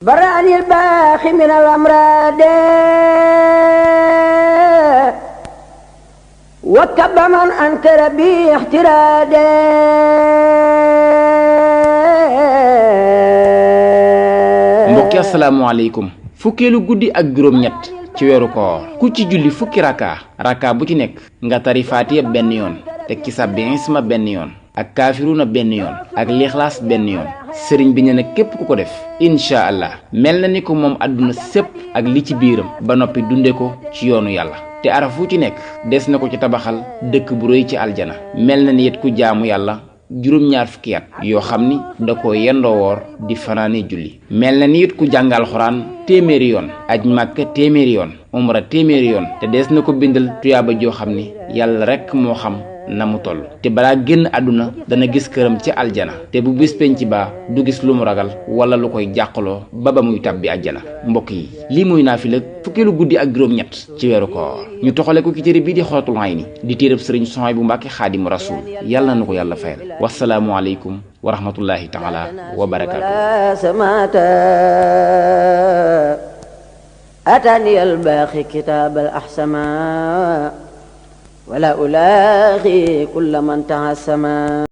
برأني الباخي من الأمراض وكب من أنكر بي احترادي mbokki asalaamaaleykum fukkeelu guddi ak juróom-ñett ci weeru koor ku ci julli fukki raka bu ci nekk nga tari faatiya benn yoon teg ci sabbi isma benn yoon ak kaafiruna benn yoon ak lixlaas benn yoon sëriñ bi ne na képp ku ko def incha allah mel na ni ko moom àdduna sépp ak li ci biiram ba noppi dunde ko ci yoonu yàlla te araf wu ci nekk des na ko ci tabaxal dëkk bu rëy ci aljana mel na ni it ku jaamu yàlla juróom-ñaar fukki at yoo xam ni da ko yendoo woor di fanaane julli mel na ni it ku jàngal xuraan téeméeri yoon aj màkka téeméeri yoon umra téeméeri yoon te des na ko bindal tuyaaba joo xam ni yàlla rekk moo xam na mu toll te balaa génn àdduna dana gis këram ci aljana te bu bis penc ba du gis lu mu ragal wala lu koy jàqaloo ba muy tàbbi àjjana mbokk yi lii muy naafila fukkeelu guddi ak juróom-ñett ci weeru koor ñu toxale ko ci téere bii di Xuratul Ayni di téereb sëriñ Suhaybu Mbàkke Xaadimu Rasuul yàlla na ko yàlla fayal wasalaamu aleykum wa rahmatullahi taala wa barakaatu أتاني الباخي كتاب الأحسما ولا ألاغي كل من تعسما